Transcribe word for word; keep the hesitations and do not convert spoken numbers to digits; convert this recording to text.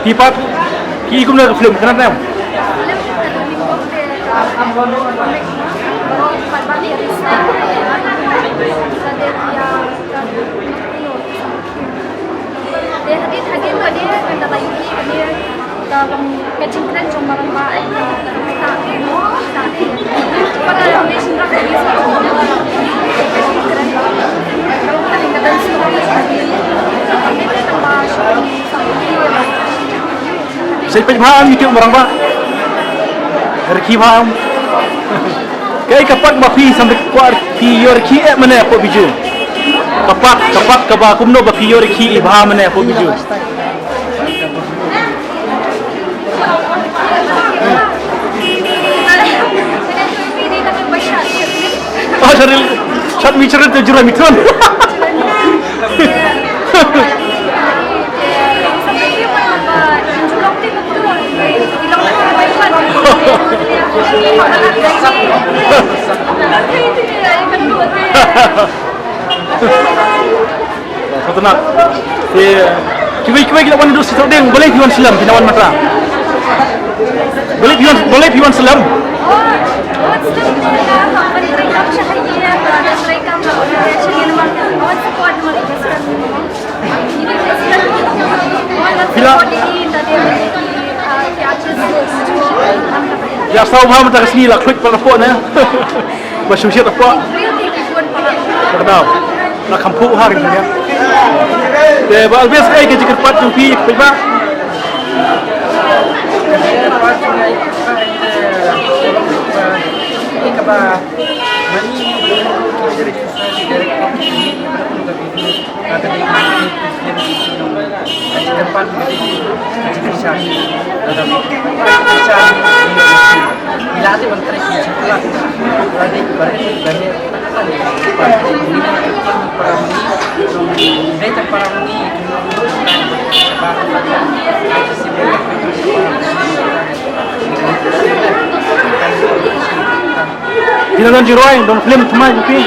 Ki pat, ki kumno ka film, kane ne? Sa peit bha am YouTube marang ba. Rikhi bha am. Kai ka pat ba phi sampai kwah phi ïoh rikhi eh mane hapoh video. Ka pat, ka pat kaba kumno ba phi ïoh rikhi i bha mane hapoh video. Oh, sorry. Shot mi cheren tu jura mi tron. Satu nak. Kiwei kiwei kita wan duduk situ ding. Boleh piwan selam, kita wan mata. Boleh piwan, boleh piwan selam. Bila ya saw bha mynta ka sngi la khluit pat la poh ne. Ba shu shet la poh. Ka daw. La kham phuh ha ri ne. Te ba always ai ka jingkyrpad jong phi phi ba. Mani Phi la don jingrwai, don film thymmai jong phi?